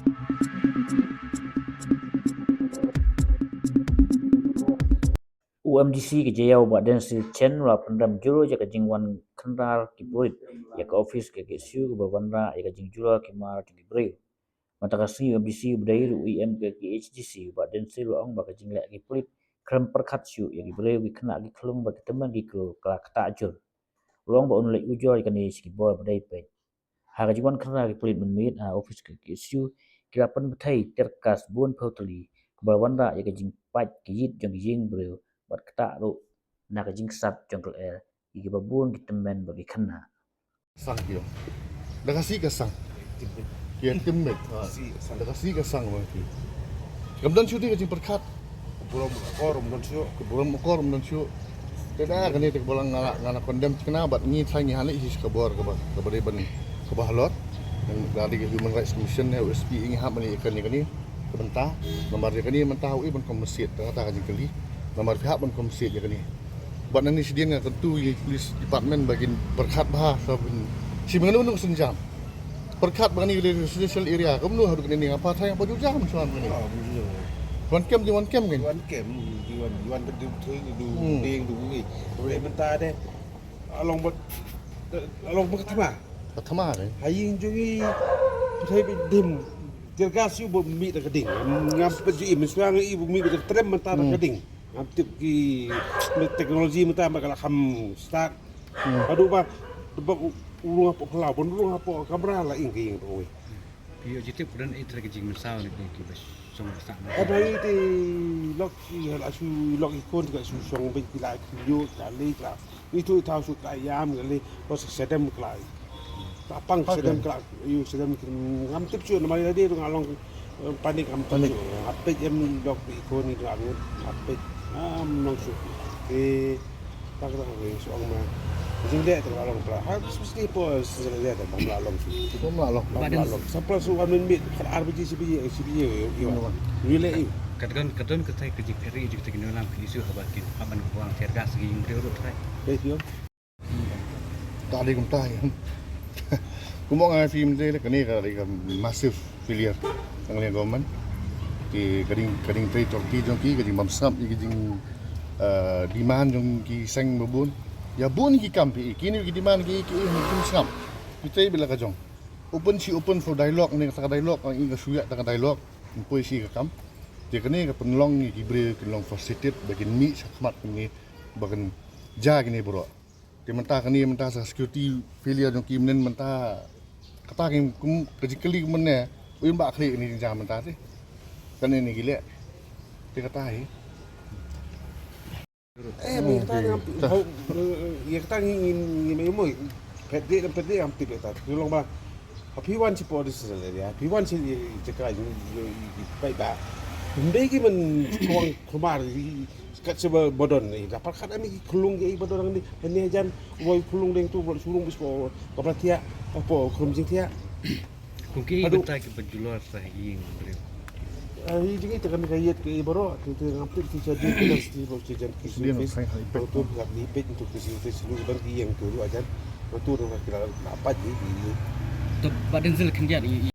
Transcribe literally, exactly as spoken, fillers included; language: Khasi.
U MDC ka Jaïaw Bah Densel Chen u la pynrem jur ïa ka jingwan khynra ki pulit ïa ka office ka KSU kaba wanrah ïa ka jingjulor ki mar jong ki briew. Mynta ka sngi u MDC uba dei ruh u EM ka KHADC u Bah Densel u la ong ba ka jingleh ki pulit khlem pyrkhat shuh ïa ki briew, ki khynnah, ki khyllung bad ki tymmen ki kiew ka la ktah jur. U la ong ba un leit ujor ïa kane sha ki bor ba dei peit. Ha ka jingwan khynra ki pulit mynmiet ha office ka KSU, ki la pynbthei tear gas bun phew tylli kaba wanrah ïa ka jingpait ka ïit jong ki ïing briew bad ktah ruh na ka jingsat jong ka lyer ïa kiba bun ki tymmen bad ki khynnah. Sang ki ong. Da ka si ka sang. Ki ïa tim beit. Da ka si ka sang bang ki. Kam don shuh te ka jingpyrkhat. Burom akor ym don shuh. Burom akor ym don shuh. Te da kane te ka balang nga la, nga la condemn thikna bad ngi trai ngi hali hi ka bor kaba, kaba dei ban, kaba halor. Nga dei ka Human Rights Commission ne u SP ngi hap ban ïa kane kane. Ka bynta namar ïa kane mynta u i ban compensate, tang kata ka jingkylli. Namar phi hap ban compensate ïa kane. Bad nangne shadien nga kyntu ïa ki police department ba kin pyrkhat bha sa ban shim kano kano ka sienjam. Pyrkhat ba kane ka residential area, kumno haduh kane nga pat hai nga pat ju jam shuwa kane. Wan kem, jingwan kem kan. Wan kem, jingwan, jingwan ka ding thoi, ding ding ding ni. Kawei mynta de. Along bad, along bad ka thma. Ka thma kan. Ha ïing jong i, thoi bit dim. Tear gas ïa u ba mih da ka ding. Ngam pat ju i, mynshuwa nga i ba mih da ka trem mynta da ka ding. Ngam tip ki teknoloji mynta ba ka la kham start. Haduh ba, ba u, u rung hapoh khlaw, ban rung hapoh kamra la ing ka ïing hapoh wei. Phi ïoh ju tip ka don ei trai ka jingmynsaw ne ki ba shong ba sah. Ka dei te lok i hal asu lok i khun ka su shong ba ki la ki ïoh ka le ka. Itu thaw shu ka ïam ka le, ba sa sedem ka la. Ka pang sedem ka la, ïoh sedem ki ngam tip shuh namar ïa dei nga long, eh, panik ngam tip shuh. Nga peit ïa mi lok i khun i la ngut, nga peit ngam long shuh. Te ta ka dang wei shuh ong ma. Jingleh te ka la long pla. Ha, especially po, sa leh te bym la long shuh. Bym la long. Bym la long. Sa pla shuh wan min bit, khat ar baje shi baje, shi baje, ïoh, ïoh. Ïoh leh ïoh. Ka don, ka don ka tai ka jingpyni jingpyni nonglam ka issue haba kin, haba ban buang tear gas ki ïing briew ruh tai. Yes, ïoh. Ta dei kumta ïa. Kumba nga ong ïa phi mynta, kane ka dei ka massive failure jong ka government. Ki, ka dei, ka dei trei tor ki jong ki, ka jingbamsap ïa ki jing, eh, demand jong ki seng ba bun. Ïa bun ki kam phi, kine ki demand ki, ki, ki sngap. Ki trei beit la ka jong. Open shi open for dialogue, ne kata ka dialogue, ïa ka shu ïa kata ka dialogue. Ym poi shi ka kam. Te kane ka pynlong ïa ki briew kin long frustrated ba kin mih shakhmat kine ba kin jia kine baroh. Te mynta kane mynta sa security failure jong ki mynnin mynta kata ki kum ka jingkylli mynne u im ba khlieh kane jingjia mynta te. Kane ne ki leh. Te kata hi. Eh, mynta ngam, ïa kata ngi, ngi, ngi mei mei. Phet de, phet de ngam tip ïa kata. Ki long ba. Ha phi wan shi por de sa le ya. Phi wan shi jaka ïa pai ba. Ym dei ki man khwang khumar. Kat sha ba, ba don ni. Ka pyrkhat ani ki khulung ki ba don ni. Ani hajan wai khulung deng tu ba shulung bis po ka pla thiah, po khrum jingthiah. Kum ki bynta ki ba julor sa ïing briew. Ah, hi jing ita kan ka ïet ki baroh, ki, ki ngam tip ki cha di ki sti ba ki jan ki. Sdien office. Hai, hai, pet. Tu ka di pet tu ki si office lu ban ki ïeng tu lu ajan. Tu tu ki la pat di. Tu ba denzil khyndiat i, i